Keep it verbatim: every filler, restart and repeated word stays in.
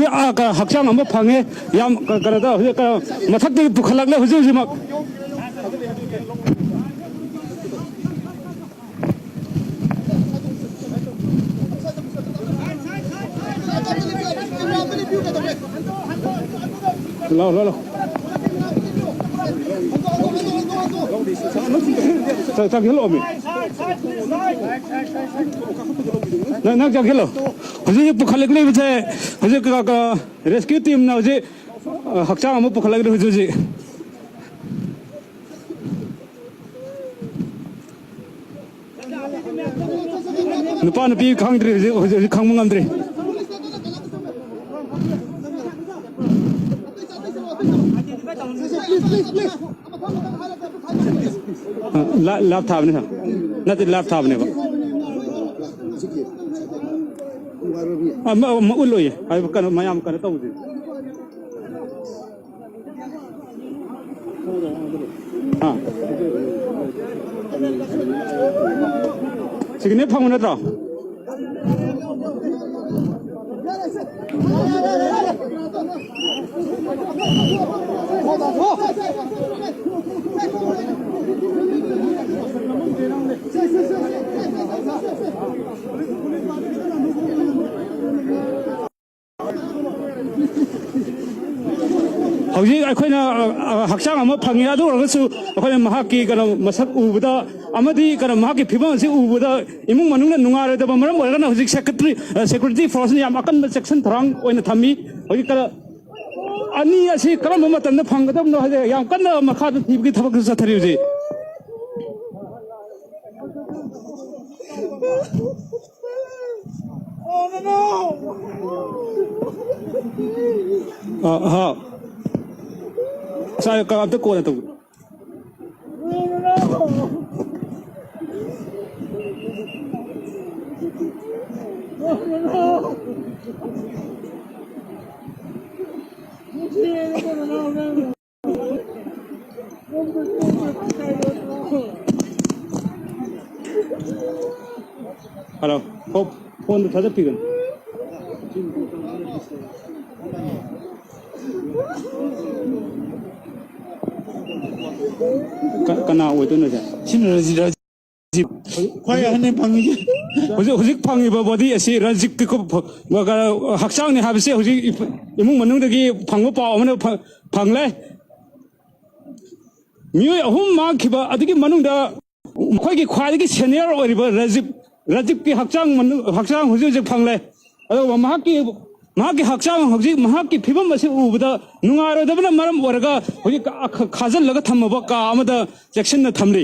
ꯑꯥ, ꯀ-, ꯍꯛꯆꯥꯡ ꯑꯃ ꯐꯪꯉꯦ꯫ ꯌꯥꯝ ꯀ-, ꯀꯩꯅꯣ ꯇꯧ-, ꯍꯧꯖꯤꯛ ꯀ-, ꯃꯊꯛꯇꯒꯤ ꯄꯨꯈꯠꯂꯛꯂꯦ ꯍꯧꯖꯤꯛ ꯍꯧꯖꯤꯛꯃꯛ꯫ ꯂꯥꯎ, ꯂꯥꯎ, ꯂꯥꯎ꯫ ꯆꯪ-, ꯆꯪꯁꯤꯜꯂꯛꯑꯣꯃꯤ꯫ ꯅꯪ, ꯅꯪ ꯆꯪꯁꯤꯜꯂꯣ꯫ ꯍꯧꯖꯤꯛ ꯍꯧꯖꯤꯛ ꯄꯨꯈꯠꯂꯛꯂꯤꯕꯁꯦ, ꯍꯧꯖꯤꯛ ꯀ-, ꯀ-, rescue teamꯅ ꯍꯧꯖꯤꯛ, ꯑ, ꯍꯛꯆꯥꯡ ꯑꯃ ꯄꯨꯈꯠꯂꯛꯂꯤ ꯍꯧꯖꯤꯛ ꯍꯧꯖꯤꯛ꯫ ꯅꯨꯄꯥ ꯅꯨꯄꯤ ꯈꯪꯗ꯭ꯔꯤ ꯍꯧꯖꯤꯛ, ꯍꯧꯖꯤꯛ, ꯍꯧꯖꯤꯛ ꯈꯪꯕ ꯉꯝꯗ꯭ꯔꯤ꯫ ꯑ, ꯂꯥ-, live ꯊꯥꯕꯅꯤ ꯁꯥꯔ꯫ ꯅꯠꯇꯦ, live ꯊꯥꯕꯅꯦꯕ꯫ ꯑ, ꯃ-, ꯃ-, ꯎꯠꯂꯣꯏꯌꯦ꯫ ꯍꯥꯏꯕ ꯀꯩꯅꯣ, ꯃꯌꯥꯝ ꯀꯩꯅꯣ ꯇꯧꯕꯗꯨꯅꯤ꯫ ꯑꯥ꯫ Signal ꯐꯪꯕ ꯅꯠꯇ꯭ꯔꯣ? ꯍꯧꯖꯤꯛ ꯑꯩꯈꯣꯏꯅ, ꯑ, ꯑ, ꯍꯛꯆꯥꯡ ꯑꯃ ꯐꯪꯉꯤ꯫ ꯑꯗꯨ ꯑꯣꯏꯔꯒꯁꯨ ꯑꯩꯈꯣꯏꯅ ꯃꯍꯥꯛꯀꯤ ꯀꯩꯅꯣ ꯃꯁꯛ ꯎꯕꯗ ꯑꯃꯗꯤ ꯀꯩꯅꯣ ꯃꯍꯥꯛꯀꯤ ꯐꯤꯕꯝ ꯑꯁꯤ ꯎꯕꯗ ꯏꯃꯨꯡ ꯃꯅꯨꯡꯅ ꯅꯨꯡꯉꯥꯏꯔꯣꯏꯗꯕ ꯃꯔꯝ ꯑꯣꯏꯔꯒꯅ ꯍꯧꯖꯤꯛ secretary, ꯑ, security forceꯅ ꯌꯥꯝ ꯑꯀꯟꯕ ꯆꯦꯛꯁꯤꯟ ꯊꯧꯔꯥꯡ ꯑꯣꯏꯅ ꯊꯝꯃꯤ꯫ ꯍꯧꯖꯤꯛ ꯀꯩꯅꯣ ꯑꯅꯤ ꯑꯁꯤ ꯀꯔꯝꯕ ꯃꯇꯝꯗ ꯐꯪꯒꯗꯕꯅꯣ ꯍꯥꯏꯗꯤ ꯌꯥꯝ ꯀꯟꯅ ꯃꯈꯥꯗ ꯊꯤꯕꯒꯤ ꯊꯕꯛꯁꯨ ꯆꯠꯊꯔꯤ ꯍꯧꯖꯤꯛ꯫ ꯑ, ꯍꯥꯎ꯫ ꯁꯥꯔ, ꯀ-, ꯑꯝꯇ ꯀꯣꯟꯅ ꯇꯧꯕꯤꯌꯨ꯫ ꯍꯜꯂꯣ꯫ ꯐꯣ-, ꯐꯣꯟꯗꯨ ꯊꯥꯗꯠꯄꯤꯒꯅꯨ꯫ ꯀ-, ꯀꯅꯥ ꯑꯣꯏꯗꯣꯏꯅꯣ ꯁꯦ? ꯁꯤꯅ ꯔꯖꯤ-, ꯔꯖꯤ-, ꯈ꯭ꯋꯥꯏ ꯑꯍꯟꯅ ꯐꯪꯉꯤꯁꯦ꯫ ꯍꯧꯖꯤꯛ, ꯍꯧꯖꯤꯛ ꯐꯪꯉꯤꯕ ꯕꯣꯗꯤ ꯑꯁꯤ ꯔꯟꯖꯤꯠꯀꯤ ꯀꯣ-, ꯐ-, ꯍꯛꯆꯥꯡꯅꯤ ꯍꯥꯏꯕꯁꯦ ꯍꯧꯖꯤꯛ ꯏꯐ-, ꯏꯃꯨꯡ ꯃꯅꯨꯡꯗꯒꯤ ꯐꯪꯕ ꯄꯥꯎ ꯑꯃꯅ ꯐ-, ꯐꯪꯂꯦ꯫ ꯃꯤꯑꯣꯏ ꯑꯍꯨꯝ ꯃꯥꯡꯈꯤꯕ ꯑꯗꯨꯒꯤ ꯃꯅꯨꯡꯗ ꯃꯈꯣꯏꯒꯤ ꯈ꯭ꯋꯥꯏꯗꯒꯤ ꯁꯦꯅꯤꯌꯔ ꯑꯣꯏꯔꯤꯕ ꯔꯖꯤꯞ, ꯔꯖꯤꯞꯀꯤ ꯍꯛꯆꯥꯡ ꯃꯅꯨ-, ꯍꯛꯆꯥꯡ ꯍꯧꯖꯤꯛ ꯍꯧꯖꯤꯛ ꯐꯪꯂꯦ꯫ ꯑꯗꯨꯒ ꯃꯍꯥꯛꯀꯤ, ꯃꯍꯥꯛꯀꯤ ꯍꯛꯆꯥꯡ ꯍꯧꯖꯤꯛ ꯃꯍꯥꯛꯀꯤ ꯐꯤꯕꯝ ꯑꯁꯤ ꯎꯕꯗ ꯅꯨꯡꯉꯥꯏꯔꯣꯏꯗꯕꯅ ꯃꯔꯝ ꯑꯣꯏꯔꯒ ꯍꯧꯖꯤꯛ ꯈꯥ-, ꯈꯥꯖꯤꯜꯂꯒ ꯊꯝꯃꯕ ꯀꯥ ꯑꯃꯗ ꯆꯦꯛꯁꯤꯟꯅ ꯊꯝꯂꯤ꯫